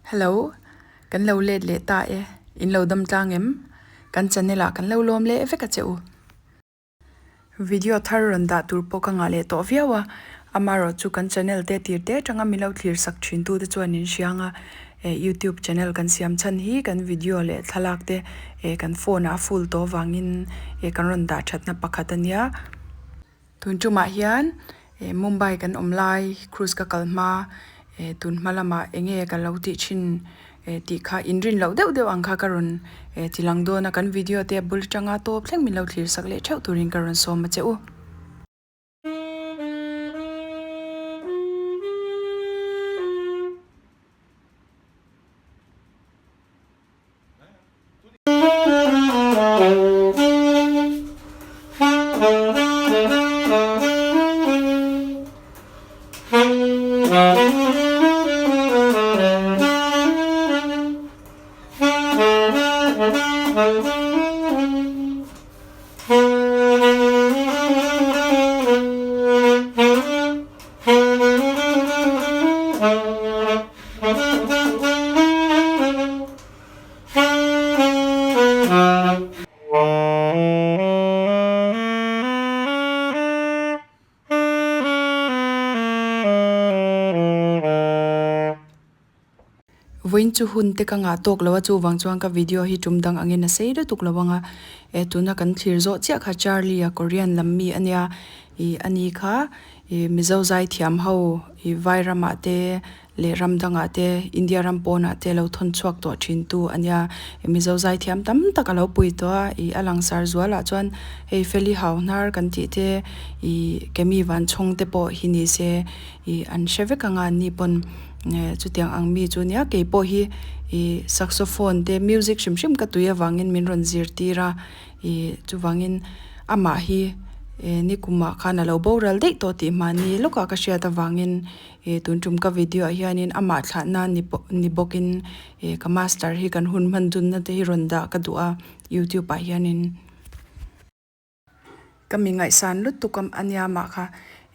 Hello, kan lo let leh ta e, in lo dam tlang em? Kan channel ah kan lo lawm leh vek a che u. Video thar rawn dah tur pawh ka ngah leh tawh viau a, amaherawh chu kan channel te tir te atanga min lo thlir sak thin tu te chuan in hriang a, eh youtube channel kan siam chhan hi kan video leh thlalak te eh kan phone ah a full tawh avangin eh kan rawn dah thatna pakhat a nia. Tun tumah hian eh Mumbai kan awm lai cruise ka kal hma eh tun hma lamah eng nge ka lo tih thin eh tih kha inrin loh deuh deuh ang kha ka rawn eh ti lang dawn a kan video te a bul atanga tawp thleng min lo thlir sak leh theuh turin ka rawn sawm a che u. Vawiin chu hun te ka ngah tawk lo a chuvang chuan ka video hi tum dang angin a sei lutuk lo ang a eh tuna kan thlir zawh chiah kha Charlie a Korean lam mi a nia ih a ni kha ih Mizo zaithiam ho ih vai ramah te leh ram dangah te India ram pawnah te lo thawn chhuak tawh thin tu a nia Mizo zaithiam tam tak a lo pui tawh a ih a langsar zualah chuan hei Feli hau hnar kan tih te ih Kemi Vanchhawng te pawh hi ni se ih an hre vek ang a an ni pawn chutiang ang mi chu nia kei pawh hi ih saxophone te music hrim hrim ka tui avangin min rawn zirtir a ih chuvangin amah hi eh nikumah khan a lo boral daih tawh tih mahni lawkah ka hriat avangin Eh tun tum ka video ah hianin amah thlahna ni pawh ni bawkin eh ka master hi kan hun hman dunna te hi rawn dah ka duh a youtube ah hianin ka mi ngaihsan lutuk a ania mah kha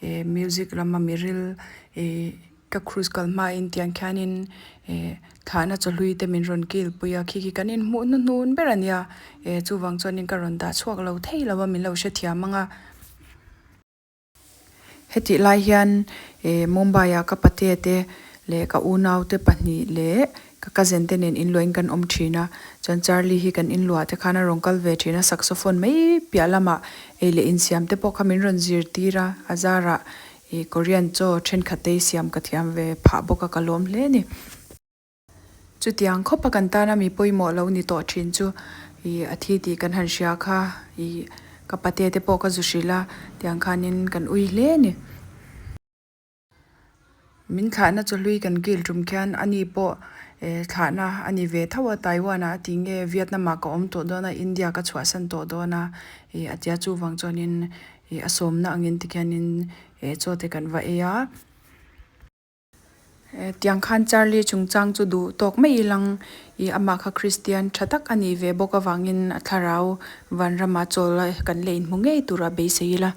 eh music lama mi ril eh ka cruise kal hmain tiang khianin eh thlahna chawhlui te min rawn kil pui a khi khi kan inhmuh hnuhnun ber a nia eh chuvang chuanin ka rawn dah chhuak lo thei lo a min lo hrethiam ang a. Hetih lai hian eh Mumbai ah ka patea te leh ka unau te pahnih leh ka cousin te nen inluahin kan awm thin a, chuan Charlie hi kan inluah te khan a rawn kal ve thin a, saxophone mai piah lamah ei leh insiam te pawh kha min rawn zirtir a, a zarah ih Korean chaw thenkhat te hi siam ka thiam ve phah bawk a ka lawm hle a ni. Chutiang khawpa kan tana mi pawimawh lo ni tawh thin chu ih a thi tih kan han hria kha ih ka pate te pawh ka zu hrilh a tiang khanin kan ui hle a ni. Min thlahna chawhlui kan kil tum khian ani pawh eh thlahna a ni ve tho a Taiwan ah a ti nge Vietnam ah ka awm tawh dawn a India ka chhuahsan tawh dawn a ih a tia chuvang chuanin ih a sawmna angin tikhianin eh chaw te kan va ei a. Tiang khan Charlie chungchang chu duh tawk mai ilang ih amah kha Kristian tha tak a nih ve bawk avangin a thlarau vanrama chawl a kan leh inhmu ngei tura beisei ila.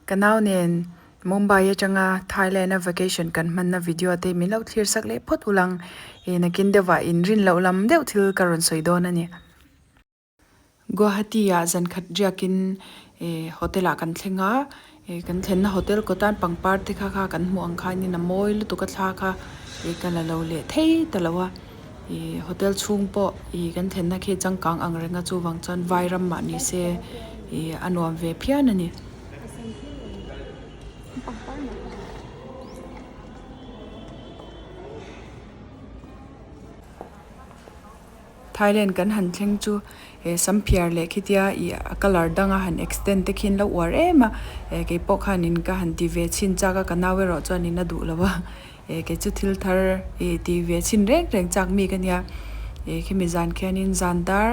Ka nau nen Mumbai atanga Thailand a vacation kan hmanna video te min lo thlir sak leh phawt ulang ih nakin deuhah inrin loh lam deuh thil ka rawn sawi dawn a ni. Guwahati ah zan khat riakin eh hotel ah kan thleng a eh kan thlenna hotel kawtan pangpar te kha kha kan hmuh ang khanin a mawi lutuk a thla kha eh ka la lo leh thei ta lo a ih hotel chhung pawh ih kan thlenna khi changkang ang reng a chuvang chuan vai ram mah ni se ih a nuam ve phian a ni. Thailand kan han thleng chu eh samphiar leh khitia ih a colour danga han extend te khi an lo uar em a eh keipawh khanin ka han ti ve chhin chak a ka nau erawh chuanin a duh lo a eh kei chu thil thar ih ti ve chhin reng reng chak mi ka nia eh khimi zan khianin zan dar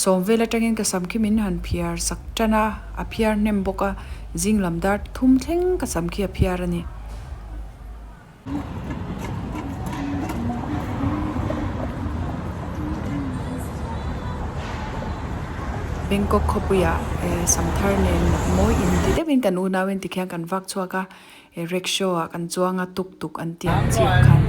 sawm vel atangin ka sam khi min han phiar sak tan a a phiar hnem bawk a zing lam dar thum thleng ka sam khi a phiar a ni. Bangkok khawpuiah eh samthar nen mawi in ti deuhin kan unauin tikhian kan vak chhuak a eh rickshaw ah kan chuang a tuk tuk an tih ang chiah khan.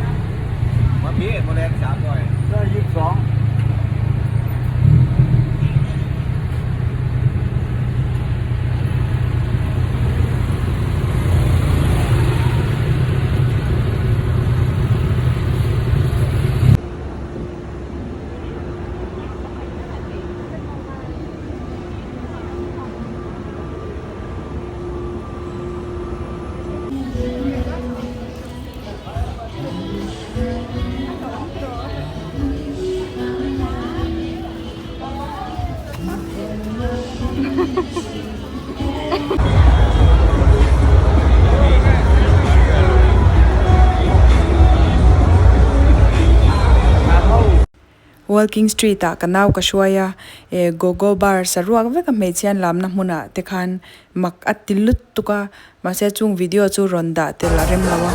Walking street ah ka nau ka hruai a eh gogo bar saruak vek a hmeichhia an lamna hmunah te khan mak a ti lutuk a mahse chung video chu rawn dah tel a rem lo a.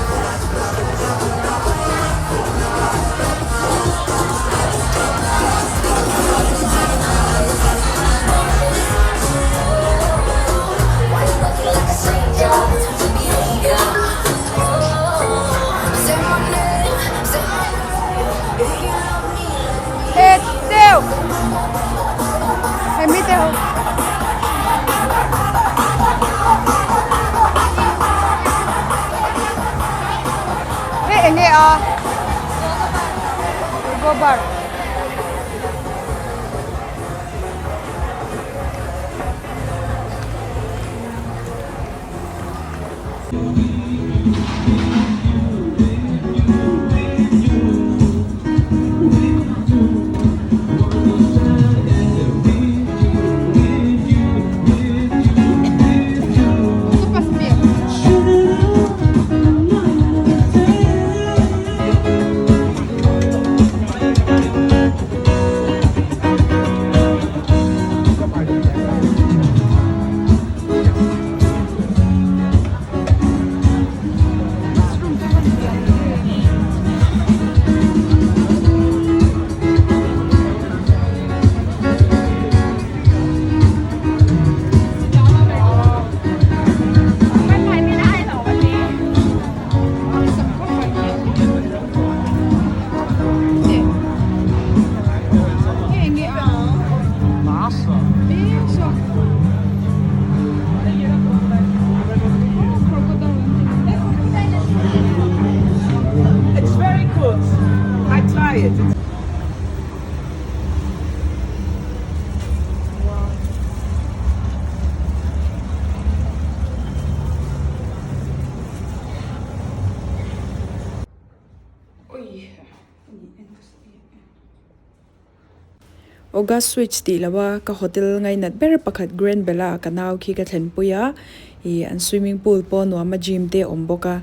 August Switch tih lo a ka hotel ngainat ber pakhat Grand Bella ka nau khi ka thlenpui a ih an swimming pool pawh nuam a gym te a awm bawk a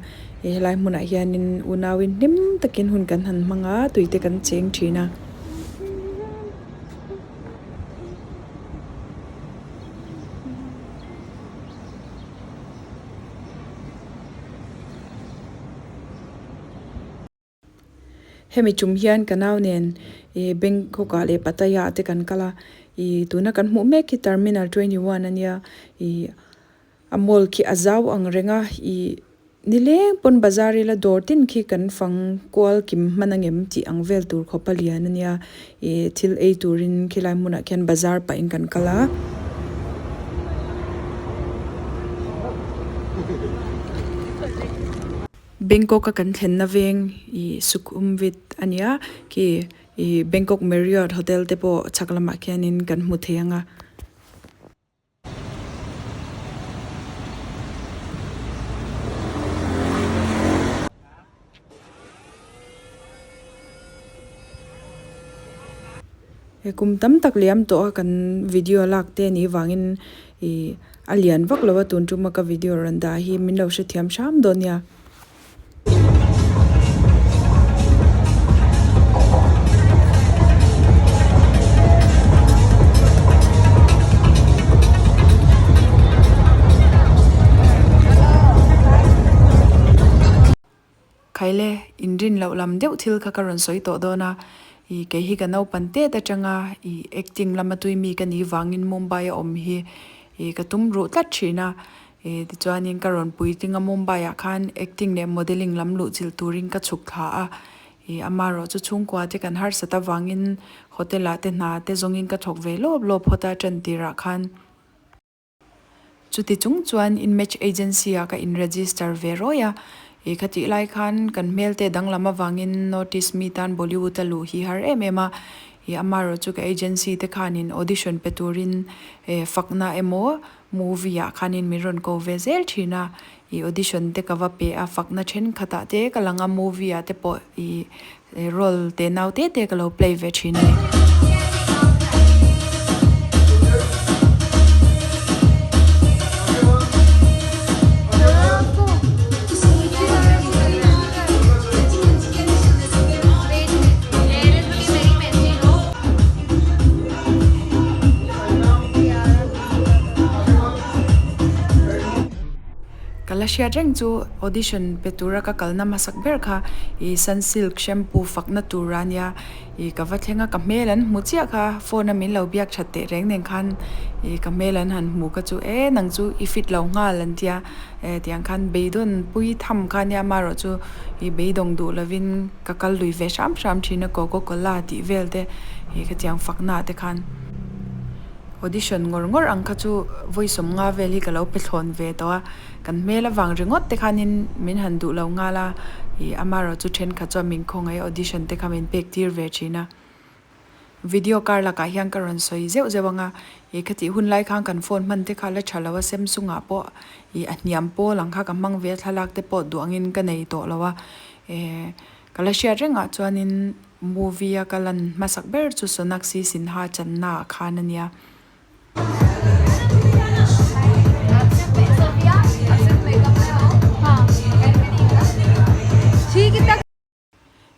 ih helai hmunah hianin unauin hlim takin hun kan han hmang a tui te kan cheng thin a. Hemi tum hian ka nau nen ih Bangkok ah leh Pattaya ah te kan kal a ih tuna kan hmuh mek hi terminal 21 ania ih a mall khi a zau ang reng a ih nileng pawn bazar ila dawr tin khi kan fang kual kim hman angem tih ang vel tur khawp a lian ania ih thil ei turin khilai hmunah khian bazar pahin kan kal a. Bangkok a kan thlenna veng ih Sukhumvit a nia khi ih Bangkok Marriott hotel te pawh chhak lamah khianin kan hmu thei ang a. He kum tam tak liam tawh a kan video lak te anih vangin ih a lian vak lo a tun tuma ka video rawn dah hi min lo hrethiam hram dawn nia. Khaile, inrin loh lam deuh thil kha ka rawn sawi tawh dawn a, ih kei hi ka naupan tet atanga ih acting lama tui mi ka nih vangin Mumbai a awm hi ih ka tum ruh tlat thin a, ih tichuanin ka rawn puitling a Mumbai ah khan acting leh modelling lam luh chilh turin ka chhuk thla a, ih amaherawh chu chhungkua te kan harsat avangin hotel ah te hna te zawngin ka thawk ve lawp lawp phawt a tan tirah khan. Chuti chung chuan Inmatch Agency ah ka in register ve rawi a, ih kha tih lai khan kan hmel te danglam avangin notice mi tan Bollywood a luh hi har em em a, ih amaherawh chu ka agency te khanin audition pe turin eh fakna emaw movie ah khanin min rawn ko ve zel thin a, ih audition te ka va pe a fakna thenkhatah te ka lang a movie ah te pawh ih role te nau te te ka lo play ve thin a ni. la hriat reng chu audition pe tura ka kalna hmasak ber kha ih sunsilk shampoo fakna tur a nia ih ka va thleng a ka hmel an hmu chiah kha phone a min lo biak that teh reng nen khan ih ka hmel an han hmu kha chu e nang chu i fit lo nghal an tia eh tiang khan beidawn pui tham kha nia amaherawh chu ih beidawng duh lovin ka kal lui ve hram hram thin a coca cola tih vel te ih khatiang fakna te khan. Audition ngawr ngawr ang kha chu vawi sawmnga vel hi ka lo pe thlawn ve tawh a, kan hmel avang ringawt te khanin min han duh lo nghal a, ih amaherawh chu thenkhat chuan min khawngaih a audition te kha min pek tir ve thin a. Video kar lakah hian ka rawn sawi zeuh zeuh ang a, ih khatih hun lai khan kan phone hman te kha la tha lo a, Samsung ah pawh ih a hniam pawl ang kha ka hmang ve a, thlalak te pawh duh angin ka nei tawh lo a, eh ka la hriat rengah chuanin Movie a ka lan hmasak ber chu Sonakshi Sinha channa ah khan a nia.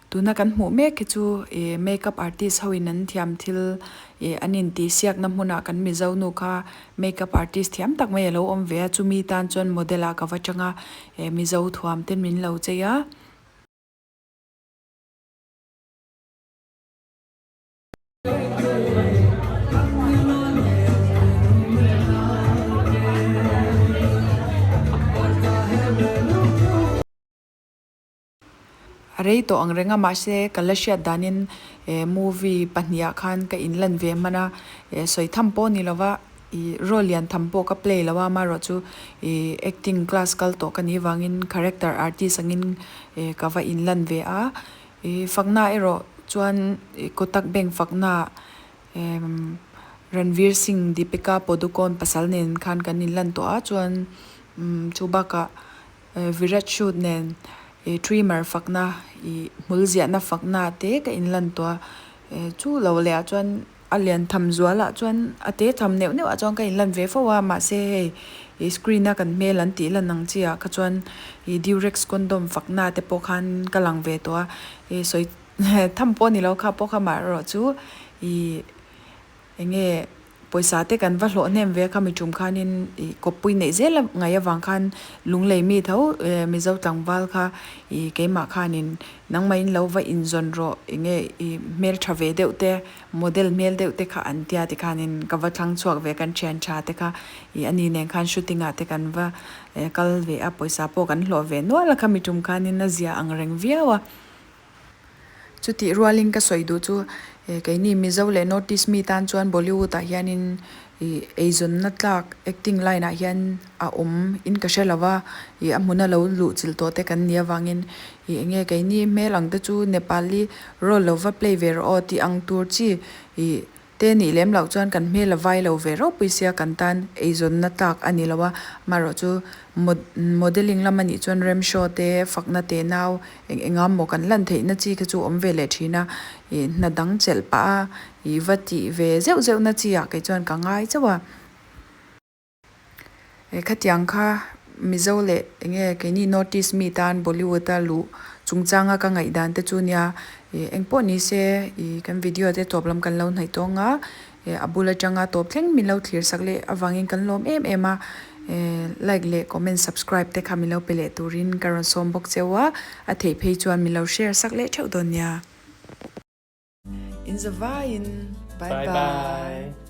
Tuna kan hmuh mek hi chu ih makeup artist ho in an thiam thil ih an intihsiakna hmunah kan Mizo nu kha makeup artist thiam tak mai a lo awm ve a, chumi tan chuan model ah ka va chang a, eh Mizo thuam ten min lo chei a. A rei tawh ang reng a mahse ka la hriat danin eh movie pahnih ah khan ka inlan ve hman a eh sawi tham pawh a ni lova ih role lian tham pawh ka play lo a amaherawhchu ih acting class kal tawh ka nih vangin character artist angin eh ka va inlan ve a. Ih fakna erawh chuan ih Kotak Bank fakna emm Ranveer Singh Deepika Padukone pasal nen khan kan inlan tawh a chuan umm chu bakah Virat Shoot nen ih trimmer fakna ih hmul ziahna fakna te ka inlan tawh a eh chu lo leh ah chuan A lian tham zualah chuan a te tham neuh neuh ah chuan ka inlan ve fo a, mahse hei ih screen a kan hmel an tih lan ang chi ah kha chuan ih durex condom fakna te pawh khan ka lang ve tawh a, ih sawi tham pawh a ni lo kha pawh kha amaherawh chu ih eng nge pawisa te kan va hlawh hnem ve a kha mi tum khanin ih kawppui neih zel a ngaih avang khan lunglei mi tho eh mizo tlangval kha ih keimah khanin nangmahin lo va inzawn rawh eng nge ih hmeltha ve deuh te. Model hmel deuh te kha an tia tikhanin ka va thlang chhuak ve kan thian tha te kha ih ani nen khan shooting ah te kan va kal ve a pawisa pawh kan hlawh ve nual a khami tum khanin a zia ang reng viau a. Chutih rualin ka sawi duh chu keini Mizo leh North East mi tan chuan Bollywood ah hianin ih eizawnna tlak acting line ah hian a awm in ka hre lo va ih a hmuna lo luh chilh tawh te kan nih avangin ih eng nge keini hmel ang te chu Nepali role lo va play ve rawh aw tih ang tur chi ih te nih lem loh chuan kan hmel a vai lo ve ropui sia kan tan eizawnna tlak a ni lo a amaherawh chu modelling lam a nih chuan rem show te fakna te nau eng eng a maw kan lan theihna chi kha chu awm ve leh thin a ih hna dang chelh pah a ih va tih ve zeuh zeuh na chi ah kei chuan ka ngai chauh a. Eh khatiang kha Mizo leh eng nge keini North East mi tan Bollywood a luh chungchanga ka ngaihdan te chu nia ih eng pawh ni se ih kan video te tawp lam kan lo hnaih tawng a eh a bul atanga tawp thleng min lo thlir sak leh avangin kan lawm em em a eh like leh comment subscribe te kha min lo pe leh turin ka rawn sawm bawk cheu a a theih phei chuan min lo share sak leh theuh dawn nia. In zavaiin bye bye.